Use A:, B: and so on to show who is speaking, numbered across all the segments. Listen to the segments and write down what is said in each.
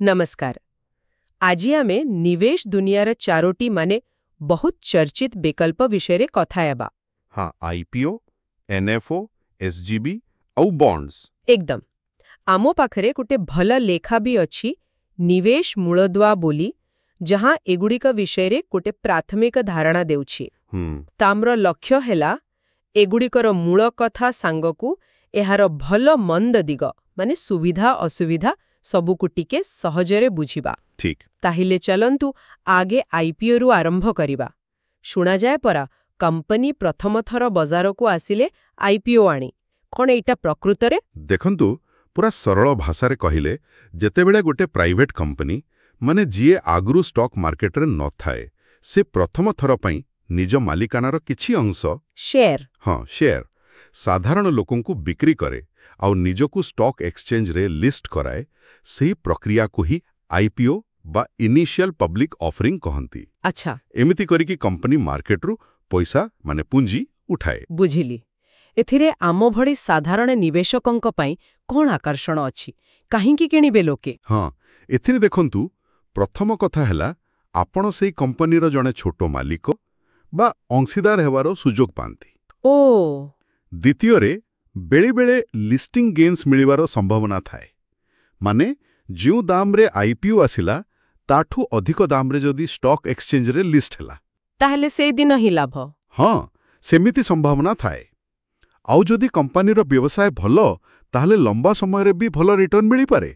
A: ନମସ୍କାର। ଆଜି ଆମେ ନିବେଶ ଦୁନିଆର ଚାରୋଟି ମାନେ ବହୁତ ଚର୍ଚ୍ଚିତ ବିକଳ୍ପ ବିଷୟରେ କଥା ହେବା।
B: ହଁ, ଆଇପିଓ, ଏନ୍ଏଫ୍ଓ, ଏସ୍ଜିବି ଆଉ ବଣ୍ଡସ୍।
A: ଏକଦମ। ଆମ ପାଖରେ ଗୋଟେ ଭଲ ଲେଖା ବି ଅଛି, ନିବେଶ ମୂଳଦୁଆ ବୋଲି, ଯାହା ଏଗୁଡ଼ିକ ବିଷୟରେ ଗୋଟେ ପ୍ରାଥମିକ ଧାରଣା ଦେଉଛି। ତ ଆମର ଲକ୍ଷ୍ୟ ହେଲା ଏଗୁଡ଼ିକର ମୂଳ କଥା ସାଙ୍ଗକୁ ଏହାର ଭଲ ମନ୍ଦ ଦିଗ, ମାନେ ସୁବିଧା ଅସୁବିଧା ସବୁକୁ ଟିକେ ସହଜରେ ବୁଝିବା।
B: ଠିକ୍।
A: ତାହେଲେ ଚାଲନ୍ତୁ, ଆଗେ ଆଇପିଓରୁ ଆରମ୍ଭ କରିବା। ଶୁଣାଯାଏ ପରା, କମ୍ପାନୀ ପ୍ରଥମ ଥର ବଜାରକୁ ଆସିଲେ ଆଇପିଓ ଆଣି। କଣ ଏଇଟା ପ୍ରକୃତରେ?
B: ଦେଖନ୍ତୁ, ପୁରା ସରଳ ଭାଷାରେ କହିଲେ, ଯେତେବେଳେ ଗୋଟେ ପ୍ରାଇଭେଟ୍ କମ୍ପାନୀ, ମାନେ ଯିଏ ଆଗରୁ ଷ୍ଟକ୍ ମାର୍କେଟରେ ନଥାଏ, ସେ ପ୍ରଥମ ଥର ପାଇଁ ନିଜ ମାଲିକାନାର କିଛି ଅଂଶ,
A: ସେୟାର।
B: ହଁ, ସେୟାର, ସାଧାରଣ ଲୋକଙ୍କୁ ବିକ୍ରି କରେ ଆଉ ନିଜକୁ ଷ୍ଟକ୍ ଏକ୍ସଚେଞ୍ଜରେ ଲିଷ୍ଟ କରାଏ, ସେହି ପ୍ରକ୍ରିୟାକୁ ହିଁ ଆଇପିଓ ବା ଇନିସିଆଲ ପବ୍ଲିକ୍ ଅଫରିଂ କହନ୍ତି। ଏମିତି କରିକି କମ୍ପାନୀ ମାର୍କେଟରୁ ପଇସା, ମାନେ ପୁଞ୍ଜି ଉଠାଏ।
A: ବୁଝିଲି। ଏଥିରେ ଆମ ଭଳି ସାଧାରଣ ନିବେଶକଙ୍କ ପାଇଁ କଣ ଆକର୍ଷଣ ଅଛି? କାହିଁକି କିଣିବେ ଲୋକେ?
B: ହଁ, ଏଥିରେ ଦେଖନ୍ତୁ, ପ୍ରଥମ କଥା ହେଲା ଆପଣ ସେଇ କମ୍ପାନୀର ଜଣେ ଛୋଟ ମାଲିକ ବା ଅଂଶୀଦାର ହେବାର ସୁଯୋଗ ପାଆନ୍ତି। ଦ୍ୱିତୀୟରେ, ବେଳେବେଳେ ଲିଷ୍ଟିଂ ଗେନ୍ସ ମିଳିବାର ସମ୍ଭାବନା ଥାଏ। ମାନେ ଯେଉଁ ଦାମରେ ଆଇପିଓ ଆସିଲା, ତାଠୁ ଅଧିକ ଦାମରେ ଯଦି ଷ୍ଟକ୍ ଏକ୍ସଚେଞ୍ଜରେ ଲିଷ୍ଟ ହେଲା,
A: ତାହେଲେ ସେଇଦିନ ହିଁ ଲାଭ।
B: ହଁ, ସେମିତି ସମ୍ଭାବନା ଥାଏ। ଆଉ ଯଦି କମ୍ପାନୀର ବ୍ୟବସାୟ ଭଲ, ତାହେଲେ ଲମ୍ବା ସମୟରେ ବି ଭଲ ରିଟର୍ଣ୍ଣ ମିଳିପାରେ।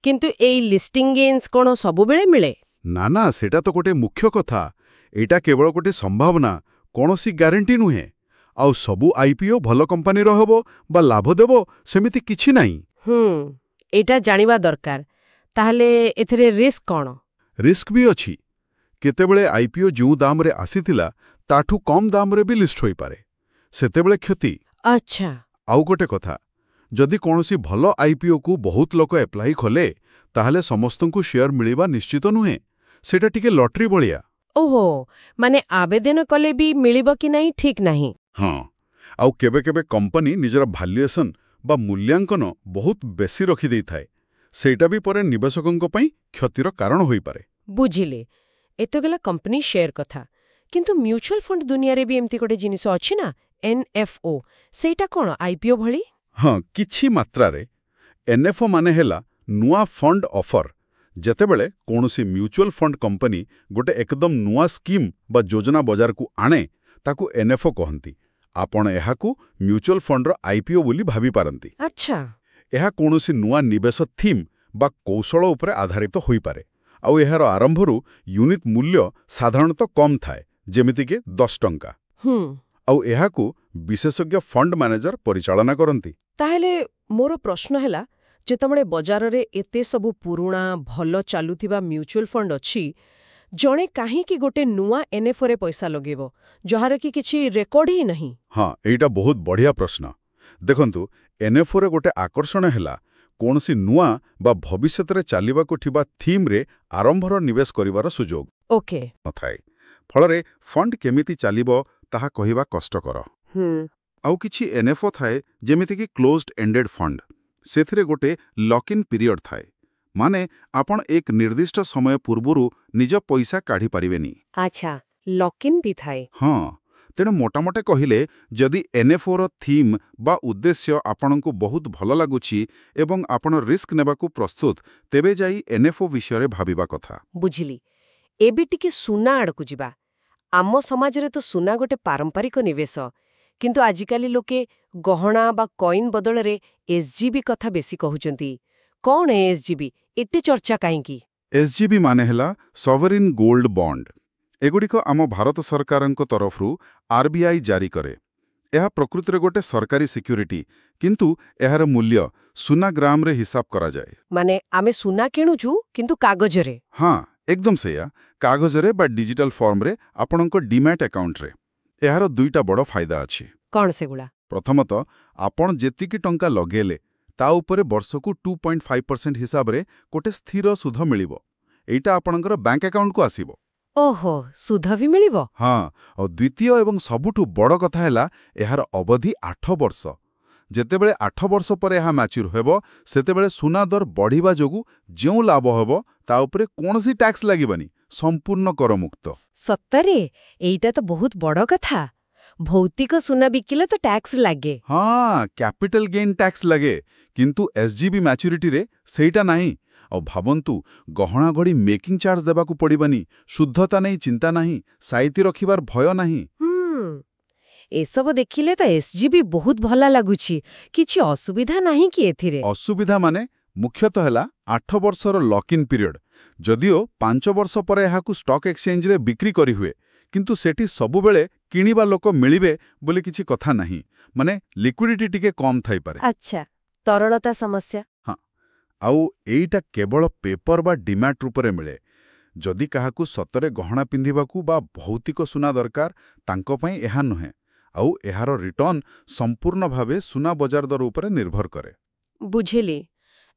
A: କିନ୍ତୁ ଏଇ ଲିଷ୍ଟିଂ ଗେନ୍ସ କଣ ସବୁବେଳେ ମିଳେ?
B: ନା ନା, ସେଟା ତ ଗୋଟେ ମୁଖ୍ୟ କଥା। ଏଇଟା କେବଳ ଗୋଟେ ସମ୍ଭାବନା, କୌଣସି ଗ୍ୟାରେଣ୍ଟି ନୁହେଁ। ଆଉ ସବୁ ଆଇପିଓ ଭଲ କମ୍ପାନୀର ହେବ ବା ଲାଭ ଦେବ, ସେମିତି କିଛି ନାହିଁ।
A: ଏଇଟା ଜାଣିବା ଦରକାର। ତାହେଲେ ଏଥିରେ ରିସ୍କ କଣ?
B: ରିସ୍କ ବି ଅଛି। କେତେବେଳେ ଆଇପିଓ ଯେଉଁ ଦାମରେ ଆସିଥିଲା, ତାଠୁ କମ୍ ଦାମରେ ବି ଲିଷ୍ଟ ହୋଇପାରେ। ସେତେବେଳେ କ୍ଷତି। ଆଉ ଗୋଟେ କଥା, ଯଦି କୌଣସି ଭଲ ଆଇପିଓକୁ ବହୁତ ଲୋକ ଆପ୍ଲାଇ କଲେ, ତାହେଲେ ସମସ୍ତଙ୍କୁ ସେୟାର ମିଳିବା ନିଶ୍ଚିତ ନୁହେଁ। ସେଇଟା ଟିକେ ଲଟରୀ ଭଳିଆ।
A: ଓହୋ, ମାନେ ଆବେଦନ କଲେ ବି ମିଳିବ କି ନାହିଁ ଠିକ୍ ନାହିଁ।
B: ହଁ, ଆଉ କେବେ କେବେ କମ୍ପାନୀ ନିଜର ଭାଲ୍ୟୁଏସନ୍ ବା ମୂଲ୍ୟାଙ୍କନ ବହୁତ ବେଶୀ ରଖିଦେଇଥାଏ। ସେଇଟା ବି ପରେ ନିବେଶକଙ୍କ ପାଇଁ କ୍ଷତିର କାରଣ ହୋଇପାରେ।
A: ବୁଝିଲି। ଏତ ଗଲା କମ୍ପାନୀ ସେୟାର କଥା। କିନ୍ତୁ ମ୍ୟୁଚୁଆଲ ଫଣ୍ଡ ଦୁନିଆରେ ବି ଏମିତି ଗୋଟେ ଜିନିଷ ଅଛି ନା, ଏନ୍ଏଫ୍ଓ? ସେଇଟା କଣ ଆଇପିଓ ଭଳି?
B: ହଁ, କିଛି ମାତ୍ରାରେ। ଏନ୍ଏଫ୍ଓ ମାନେ ହେଲା ନୂଆ ଫଣ୍ଡ ଅଫର। ଯେତେବେଳେ କୌଣସି ମ୍ୟୁଚୁଆଲ ଫଣ୍ଡ କମ୍ପାନୀ ଗୋଟେ ଏକଦମ ନୂଆ ସ୍କିମ୍ ବା ଯୋଜନା ବଜାରକୁ ଆଣେ, ତାକୁ ଏନ୍ଏଫ୍ଓ କହନ୍ତି। ଆପଣ ଏହାକୁ ମ୍ୟୁଚୁଆଲ ଫଣ୍ଡର ଆଇପିଓ ବୋଲି ଭାବିପାରନ୍ତି। ଏହା କୌଣସି ନୂଆ ନିବେଶ ଥିମ୍ ବା କୌଶଳ ଉପରେ ଆଧାରିତ ହୋଇପାରେ। ଆଉ ଏହାର ଆରମ୍ଭରୁ ୟୁନିଟ୍ ମୂଲ୍ୟ ସାଧାରଣତଃ କମ୍ ଥାଏ, ଯେମିତିକି 10 ଟଙ୍କା। ଆଉ ଏହାକୁ ବିଶେଷଜ୍ଞ ଫଣ୍ଡ ମ୍ୟାନେଜର ପରିଚାଳନା କରନ୍ତି।
A: ତାହେଲେ ମୋର ପ୍ରଶ୍ନ ହେଲା, ଯେତେବେଳେ ବଜାରରେ ଏତେ ସବୁ ପୁରୁଣା ଭଲ ଚାଲୁଥିବା ମ୍ୟୁଚୁଆଲ ଫଣ୍ଡ ଅଛି, ଜଣେ କାହିଁକି ଗୋଟେ ନୂଆ ଏନ୍ଏଫ୍ଓରେ ପଇସା ଲଗେଇବ, ଯାହାର କି କିଛି ରେକର୍ଡ ହିଁ ନାହିଁ?
B: ହଁ, ଏଇଟା ବହୁତ ବଢ଼ିଆ ପ୍ରଶ୍ନ। ଦେଖନ୍ତୁ, ଏନ୍ଏଫ୍ଓରେ ଗୋଟେ ଆକର୍ଷଣ ହେଲା କୌଣସି ନୂଆ ବା ଭବିଷ୍ୟତରେ ଚାଲିବାକୁ ଥିବା ଥିମ୍ରେ ଆରମ୍ଭର ନିବେଶ କରିବାର ସୁଯୋଗ ନଥାଏ। ଫଳରେ ଫଣ୍ଡ କେମିତି ଚାଲିବ, ତାହା କହିବା କଷ୍ଟକର। ଆଉ କିଛି ଏନ୍ଏଫ୍ଓ ଥାଏ, ଯେମିତିକି କ୍ଲୋଜ୍ଡ ଏଣ୍ଡେଡ୍ ଫଣ୍ଡ। ସେଥିରେ ଗୋଟେ ଲକ୍ ଇନ୍ ପିରିୟଡ଼ ଥାଏ। ମାନେ ଆପଣ ଏକ ନିର୍ଦ୍ଦିଷ୍ଟ ସମୟ ପୂର୍ବରୁ ନିଜ ପଇସା କାଢ଼ିପାରିବେନି।
A: ଆଚ୍ଛା, ଲକ୍ ଇନ୍ ବି ଥାଏ।
B: ହଁ, ତେଣୁ ମୋଟାମୋଟି କହିଲେ, ଯଦି ଏନ୍ଏଫ୍ଓର ଥିମ୍ ବା ଉଦ୍ଦେଶ୍ୟ ଆପଣଙ୍କୁ ବହୁତ ଭଲ ଲାଗୁଛି ଏବଂ ଆପଣ ରିସ୍କ ନେବାକୁ ପ୍ରସ୍ତୁତ, ତେବେ ଯାଇ ଏନ୍ଏଫ୍ଓ ବିଷୟରେ ଭାବିବା କଥା।
A: ବୁଝିଲି। ଏବେ ଟିକେ ସୁନା ଆଡ଼କୁ ଯିବା। ଆମ ସମାଜରେ ତ ସୁନା ଗୋଟେ ପାରମ୍ପରିକ ନିବେଶ। କିନ୍ତୁ ଆଜିକାଲି ଲୋକେ ଗହଣା ବା କଏନ୍ ବଦଳରେ ଏସ୍ଜିବି କଥା ବେଶୀ କହୁଛନ୍ତି। କଣ ଏସ୍ଜିବି? ଏତେ ଚର୍ଚ୍ଚା କାହିଁକି?
B: ଏସ୍ଜିବି ମାନେ ହେଲା ସଭରିନ୍ ଗୋଲ୍ଡ ବଣ୍ଡ। ଏଗୁଡ଼ିକ ଆମ ଭାରତ ସରକାରଙ୍କ ତରଫରୁ ଆର୍ବିଆଇ ଜାରି କରେ। ଏହା ପ୍ରକୃତିରେ ଗୋଟେ ସରକାରୀ ସିକ୍ୟୁରିଟି, କିନ୍ତୁ ଏହାର ମୂଲ୍ୟ ସୁନା ଗ୍ରାମରେ ହିସାବ କରାଯାଏ।
A: ମାନେ ଆମେ ସୁନା କିଣୁଛୁ, କିନ୍ତୁ କାଗଜରେ।
B: ହଁ, ଏକଦମ ସେଇଆ। କାଗଜରେ ବା ଡିଜିଟାଲ ଫର୍ମରେ, ଆପଣଙ୍କ ଡିମ୍ୟାଟ୍ ଆକାଉଣ୍ଟରେ। ଏହାର ଦୁଇଟା ବଡ଼ ଫାଇଦା ଅଛି।
A: କଣ ସେଗୁଡ଼ା?
B: ପ୍ରଥମତଃ, ଆପଣ ଯେତିକି ଟଙ୍କା ଲଗେଇଲେ, ତା ଉପରେ ବର୍ଷକୁ 2.5% ହିସାବରେ ଗୋଟେ ସ୍ଥିର ସୁଧ ମିଳିବ। ଏଇଟା ଆପଣଙ୍କର ବ୍ୟାଙ୍କ ଆକାଉଣ୍ଟକୁ ଆସିବ।
A: ଓହୋ, ସୁଧ ବି ମିଳିବ।
B: ହଁ, ଆଉ ଦ୍ୱିତୀୟ ଏବଂ ସବୁଠୁ ବଡ଼ କଥା ହେଲା ଏହାର ଅବଧି 8 ବର୍ଷ। ଯେତେବେଳେ 8 ବର୍ଷ ପରେ ଏହା ମ୍ୟାଚ୍ୟୁର ହେବ, ସେତେବେଳେ ସୁନା ଦର ବଢ଼ିବା ଯୋଗୁଁ ଯେଉଁ ଲାଭ ହେବ, ତା ଉପରେ କୌଣସି ଟ୍ୟାକ୍ସ ଲାଗିବନି, ସମ୍ପୂର୍ଣ୍ଣ କରମୁକ୍ତ।
A: ସତରେ? ଏଇଟା ତ ବହୁତ ବଡ଼ କଥା। ଭୌତିକ ସୁନା ବିକିଲେ ତ ଟ୍ୟାକ୍ସ ଲାଗେ।
B: ହଁ, କ୍ୟାପିଟାଲ ଗେନ୍ ଟ୍ୟାକ୍ସ ଲାଗେ, କିନ୍ତୁ ଏସ୍ଜିବି ମ୍ୟାଚୁରିଟିରେ ସେଇଟା ନାହିଁ। ଆଉ ଭାବନ୍ତୁ, ଗହଣା ଘଡ଼ି ମେକିଂ ଚାର୍ଜ ଦେବାକୁ ପଡ଼ିବନି, ଶୁଦ୍ଧତା ନେଇ ଚିନ୍ତା ନାହିଁ, ସାଇତି ରଖିବାର ଭୟ ନାହିଁ।
A: ଏସବୁ ଦେଖିଲେ ତ ଏସ୍ଜିବି ବହୁତ ଭଲ ଲାଗୁଛି। କିଛି ଅସୁବିଧା ନାହିଁ କି ଏଥିରେ?
B: ଅସୁବିଧା ମାନେ ମୁଖ୍ୟତଃ ହେଲା 8 ବର୍ଷର ଲକ୍ ଇନ୍ ପିରିୟଡ଼। ଯଦିଓ 5 ବର୍ଷ ପରେ ଏହାକୁ ଷ୍ଟକ୍ ଏକ୍ସଚେଞ୍ଜରେ ବିକ୍ରି କରିହୁଏ, କିନ୍ତୁ ସେଠି ସବୁବେଳେ କିଣିବା ଲୋକ ମିଳିବେ ବୋଲି କିଛି କଥା ନାହିଁ। ମାନେ ଲିକ୍ୱିଡିଟି ଟିକେ କମ୍ ଥାଇପାରେ।
A: ଆଚ୍ଛା, ତରଳତା ସମସ୍ୟା।
B: ଆଉ ଏଇଟା କେବଳ ପେପର ବା ଡିମ୍ୟାଟ୍ ରୂପରେ ମିଳେ। ଯଦି କାହାକୁ ସତରେ ଗହଣା ପିନ୍ଧିବାକୁ ବା ଭୌତିକ ସୁନା ଦରକାର, ତାଙ୍କ ପାଇଁ ଏହା ନୁହେଁ। ଆଉ ଏହାର ରିଟର୍ଣ୍ଣ ସମ୍ପୂର୍ଣ୍ଣ ଭାବେ ସୁନା ବଜାର ଦର ଉପରେ ନିର୍ଭର କରେ।
A: ବୁଝିଲି।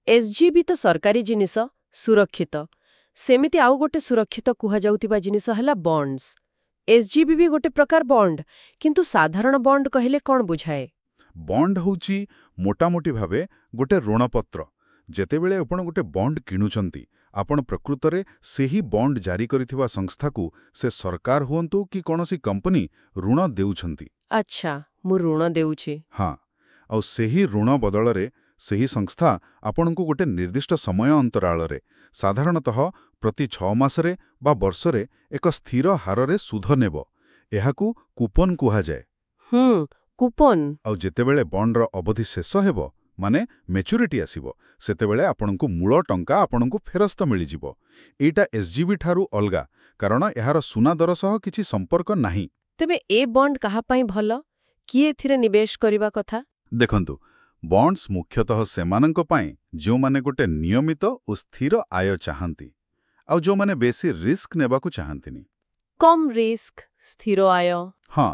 A: ଏସ୍ଜିବି ତ ସରକାରୀ ଜିନିଷ, ସୁରକ୍ଷିତ। ସେମିତି ଆଉ ଗୋଟେ ସୁରକ୍ଷିତ କୁହାଯାଉଥିବା ଜିନିଷ ହେଲା ବଣ୍ଡସ୍। ଏସ୍ଜିବି ବି ଗୋଟେ ପ୍ରକାର ବଣ୍ଡ, କିନ୍ତୁ ସାଧାରଣ ବଣ୍ଡ କହିଲେ କ'ଣ ବୁଝାଏ?
B: ବଣ୍ଡ ହେଉଛି ମୋଟାମୋଟି ଭାବେ ଗୋଟେ ଋଣପତ୍ର। ଯେତେବେଳେ ଆପଣ ଗୋଟେ ବଣ୍ଡ କିଣୁଛନ୍ତି, ଆପଣ ପ୍ରକୃତରେ ସେହି ବଣ୍ଡ ଜାରି କରିଥିବା ସଂସ୍ଥାକୁ, ସେ ସରକାର ହୁଅନ୍ତୁ କି କୌଣସି କମ୍ପାନୀ, ଋଣ ଦେଉଛନ୍ତି।
A: ଆଚ୍ଛା, ମୁଁ ଋଣ ଦେଉଛି।
B: ହଁ, ଆଉ ସେହି ଋଣ ବଦଳରେ ସେହି ସଂସ୍ଥା ଆପଣଙ୍କୁ ଗୋଟେ ନିର୍ଦ୍ଦିଷ୍ଟ ସମୟ ଅନ୍ତରାଳରେ, ସାଧାରଣତଃ ପ୍ରତି 6 ମାସରେ ବା ବର୍ଷରେ, ଏକ ସ୍ଥିର ହାରରେ ସୁଧ ନେବ। ଏହାକୁ କୁପନ କୁହାଯାଏ।
A: କୁପନ।
B: ଆଉ ଯେତେବେଳେ ବଣ୍ଡର ଅବଧି ଶେଷ ହେବ, ମାନେ ମେଚୁରିଟି ଆସିବ, ସେତେବେଳେ ଆପଣଙ୍କୁ ମୂଳ ଟଙ୍କା ଆପଣଙ୍କୁ ଫେରସ୍ତ ମିଳିଯିବ। ଏଇଟା ଏସ୍ଜିବି ଠାରୁ ଅଲଗା, କାରଣ ଏହାର ସୁନା ଦର ସହ କିଛି ସମ୍ପର୍କ ନାହିଁ।
A: ତେବେ ଏ ବଣ୍ଡ କାହା ପାଇଁ ଭଲ? କିଏ ଏଥିରେ ନିବେଶ କରିବା କଥା?
B: ଦେଖନ୍ତୁ, ବଣ୍ଡସ୍ ମୁଖ୍ୟତଃ ସେମାନଙ୍କ ପାଇଁ ଯେଉଁମାନେ ଗୋଟେ ନିୟମିତ ଓ ସ୍ଥିର ଆୟ ଚାହାନ୍ତି, ଆଉ ଯେଉଁମାନେ ବେଶୀ ରିସ୍କ ନେବାକୁ ଚାହାନ୍ତିନି।
A: କମ୍ ରିସ୍କ, ସ୍ଥିର ଆୟ।
B: ହଁ,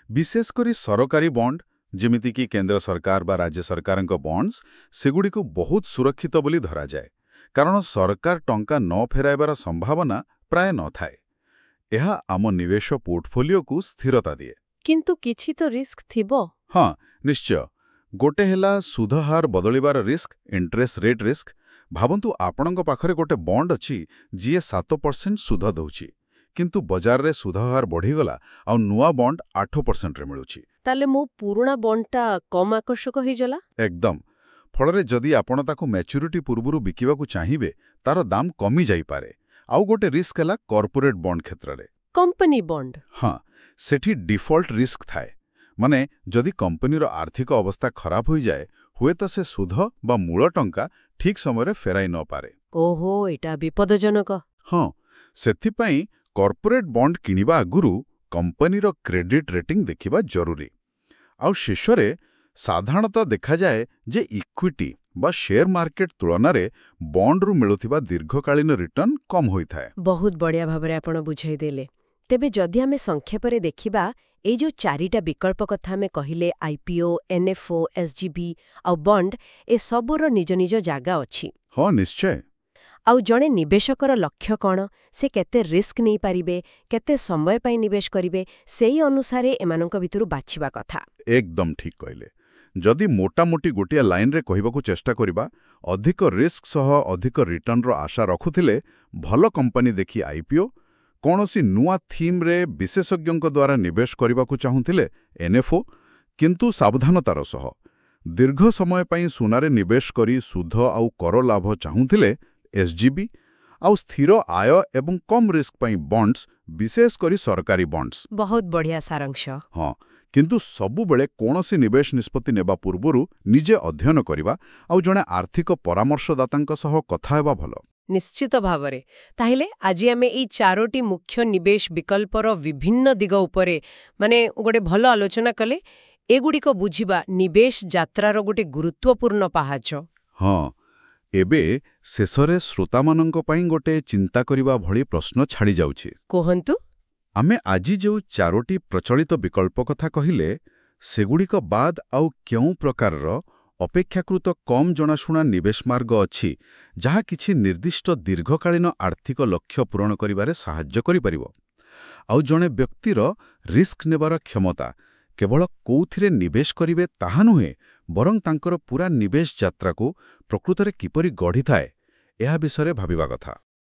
B: ବିଶେଷ କରି ସରକାରୀ ବଣ୍ଡ, ଯେମିତିକି କେନ୍ଦ୍ର ସରକାର ବା ରାଜ୍ୟ ସରକାରଙ୍କ ବଣ୍ଡସ୍, ସେଗୁଡ଼ିକୁ ବହୁତ ସୁରକ୍ଷିତ ବୋଲି ଧରାଯାଏ, କାରଣ ସରକାର ଟଙ୍କା ନ ଫେରାଇବାର ସମ୍ଭାବନା ପ୍ରାୟ ନଥାଏ। ଏହା ଆମ ନିବେଶ ପୋର୍ଟଫୋଲିଓକୁ ସ୍ଥିରତା ଦିଏ।
A: କିନ୍ତୁ କିଛି ତ ରିସ୍କ ଥିବ?
B: ହଁ, ନିଶ୍ଚୟ। ଗୋଟେ ହେଲା ସୁଧହାର ବଦଳିବାର ରିସ୍କ, ଇଣ୍ଟରେଷ୍ଟ ରେଟ୍ ରିସ୍କ। ଭାବନ୍ତୁ, ଆପଣଙ୍କ ପାଖରେ ଗୋଟେ ବଣ୍ଡ ଅଛି ଯିଏ 7% ସୁଧ ଦେଉଛି, କିନ୍ତୁ ବଜାରରେ ସୁଧହାର ବଢ଼ିଗଲା ଆଉ ନୂଆ ବଣ୍ଡ 8%ରେ ମିଳୁଛି।
A: ତାହେଲେ ମୋ ପୁରୁଣା ବଣ୍ଡଟା କମ୍ ଆକର୍ଷକ ହେଇଗଲା।
B: ଏକଦମ। ଫଳରେ ଯଦି ଆପଣ ତାକୁ ମ୍ୟାଚୁରିଟି ପୂର୍ବରୁ ବିକିବାକୁ ଚାହିଁବେ, ତାର ଦାମ କମି ଯାଇପାରେ। ଆଉ ଗୋଟେ ରିସ୍କ ହେଲା କର୍ପୋରେଟ୍ ବଣ୍ଡ କ୍ଷେତ୍ରରେ।
A: Company bond.
B: ହଁ, ସେଠି ଡିଫଲ୍ଟ ରିସ୍କ ଥାଏ। ମାନେ ଯଦି କମ୍ପାନୀର ଆର୍ଥିକ ଅବସ୍ଥା ଖରାପ ହୋଇଯାଏ, ହୁଏତ ସେ ସୁଧ ବା ମୂଳ ଟଙ୍କା ଠିକ୍ ସମୟରେ ଫେରାଇ ନପାରେ।
A: ଓହୋ, ଏଇଟା ବିପଦଜନକ।
B: ହଁ, ସେଥିପାଇଁ କର୍ପୋରେଟ୍ ବଣ୍ଡ କିଣିବା ଆଗରୁ କମ୍ପାନୀର କ୍ରେଡିଟ୍ ରେଟିଂ ଦେଖିବା ଜରୁରୀ। ଆଉ ଶେଷରେ ସାଧାରଣତଃ ଦେଖାଯାଏ ଯେ ଇକ୍ୱିଟି ବା ସେୟାର ମାର୍କେଟ ତୁଳନାରେ ବଣ୍ଡରୁ ମିଳୁଥିବା ଦୀର୍ଘକାଳୀନ ରିଟର୍ଣ୍ଣ କମ୍ ହୋଇଥାଏ।
A: ବହୁତ ବଢ଼ିଆ ଭାବରେ ଆପଣ ବୁଝାଇଦେଲେ। ତେବେ ଯଦି ଆମେ ସଂକ୍ଷେପରେ ଦେଖିବା, ଏଇ ଯୋଉ ଚାରିଟା ବିକଳ୍ପ କଥା ଆମେ କହିଲେ, ଆଇପିଓ, ଏନ୍ଏଫ୍ଓ, ଏସ୍ଜିବି ଆଉ ବଣ୍ଡ, ଏ ସବୁର ନିଜ ନିଜ ଜାଗା ଅଛି।
B: ହଁ, ନିଶ୍ଚୟ।
A: ଆଉ ଜଣେ ନିବେଶକର ଲକ୍ଷ୍ୟ କ'ଣ, ସେ କେତେ ରିସ୍କ ନେଇପାରିବେ, କେତେ ସମୟ ପାଇଁ ନିବେଶ କରିବେ, ସେଇ ଅନୁସାରେ ଏମାନଙ୍କ ଭିତରୁ ବାଛିବା କଥା।
B: ଏକଦମ ଠିକ୍ କହିଲେ। ଯଦି ମୋଟାମୋଟି ଗୋଟିଏ ଲାଇନରେ କହିବାକୁ ଚେଷ୍ଟା କରିବା, ଅଧିକ ରିସ୍କ ସହ ଅଧିକ ରିଟର୍ଣ୍ଣର ଆଶା ରଖୁଥିଲେ ଭଲ କମ୍ପାନୀ ଦେଖି ଆଇପିଓ, କୌଣସି ନୂଆ ଥିମ୍ରେ ବିଶେଷଜ୍ଞଙ୍କ ଦ୍ୱାରା ନିବେଶ କରିବାକୁ ଚାହୁଁଥିଲେ ଏନ୍ଏଫ୍ଓ, କିନ୍ତୁ ସାବଧାନତାର ସହ, ଦୀର୍ଘ ସମୟ ପାଇଁ ସୁନାରେ ନିବେଶ କରି ସୁଧ ଆଉ କର ଲାଭ ଚାହୁଁଥିଲେ ଏସ୍ଜିବି, ଆଉ ସ୍ଥିର ଆୟ ଏବଂ କମ୍ ରିସ୍କ ପାଇଁ ବଣ୍ଡସ୍, ବିଶେଷ କରି ସରକାରୀ ବଣ୍ଡସ୍।
A: ବହୁତ ବଢ଼ିଆ ସାରାଂଶ।
B: ହଁ, କିନ୍ତୁ ସବୁବେଳେ କୌଣସି ନିବେଶ ନିଷ୍ପତ୍ତି ନେବା ପୂର୍ବରୁ ନିଜେ ଅଧ୍ୟୟନ କରିବା ଆଉ ଜଣେ ଆର୍ଥିକ ପରାମର୍ଶଦାତାଙ୍କ ସହ କଥା ହେବା ଭଲ।
A: ନିଶ୍ଚିତ ଭାବରେ। ତାହେଲେ ଆଜି ଆମେ ଏଇ ଚାରୋଟି ମୁଖ୍ୟ ନିବେଶ ବିକଳ୍ପର ବିଭିନ୍ନ ଦିଗ ଉପରେ ମାନେ ଗୋଟେ ଭଲ ଆଲୋଚନା କଲେ। ଏଗୁଡ଼ିକ ବୁଝିବା ନିବେଶ ଯାତ୍ରାର ଗୋଟେ ଗୁରୁତ୍ୱପୂର୍ଣ୍ଣ ପାହାଚ।
B: ହଁ, ଏବେ ଶେଷରେ ଶ୍ରୋତାମାନଙ୍କ ପାଇଁ ଗୋଟେ ଚିନ୍ତା କରିବା ଭଳି ପ୍ରଶ୍ନ ଛାଡ଼ି ଯାଉଛି।
A: କୁହନ୍ତୁ।
B: ଆମେ ଆଜି ଯେଉଁ ଚାରୋଟି ପ୍ରଚଳିତ ବିକଳ୍ପ କଥା କହିଲେ, ସେଗୁଡ଼ିକ ବାଦ ଆଉ କେଉଁ ପ୍ରକାରର ଅପେକ୍ଷାକୃତ କମ୍ ଜଣାଶୁଣା ନିବେଶ ମାର୍ଗ ଅଛି, ଯାହା କିଛି ନିର୍ଦ୍ଦିଷ୍ଟ ଦୀର୍ଘକାଳୀନ ଆର୍ଥିକ ଲକ୍ଷ୍ୟ ପୂରଣ କରିବାରେ ସାହାଯ୍ୟ କରିପାରିବ? ଆଉ ଜଣେ ବ୍ୟକ୍ତିର ରିସ୍କ ନେବାର କ୍ଷମତା କେବଳ କୋଉଥିରେ ନିବେଶ କରିବେ ତାହା ନୁହେଁ, ବରଂ ତାଙ୍କର ପୂରା ନିବେଶ ଯାତ୍ରାକୁ ପ୍ରକୃତରେ କିପରି ଗଢ଼ିଥାଏ, ଏହା ବିଷୟରେ ଭାବିବା କଥା।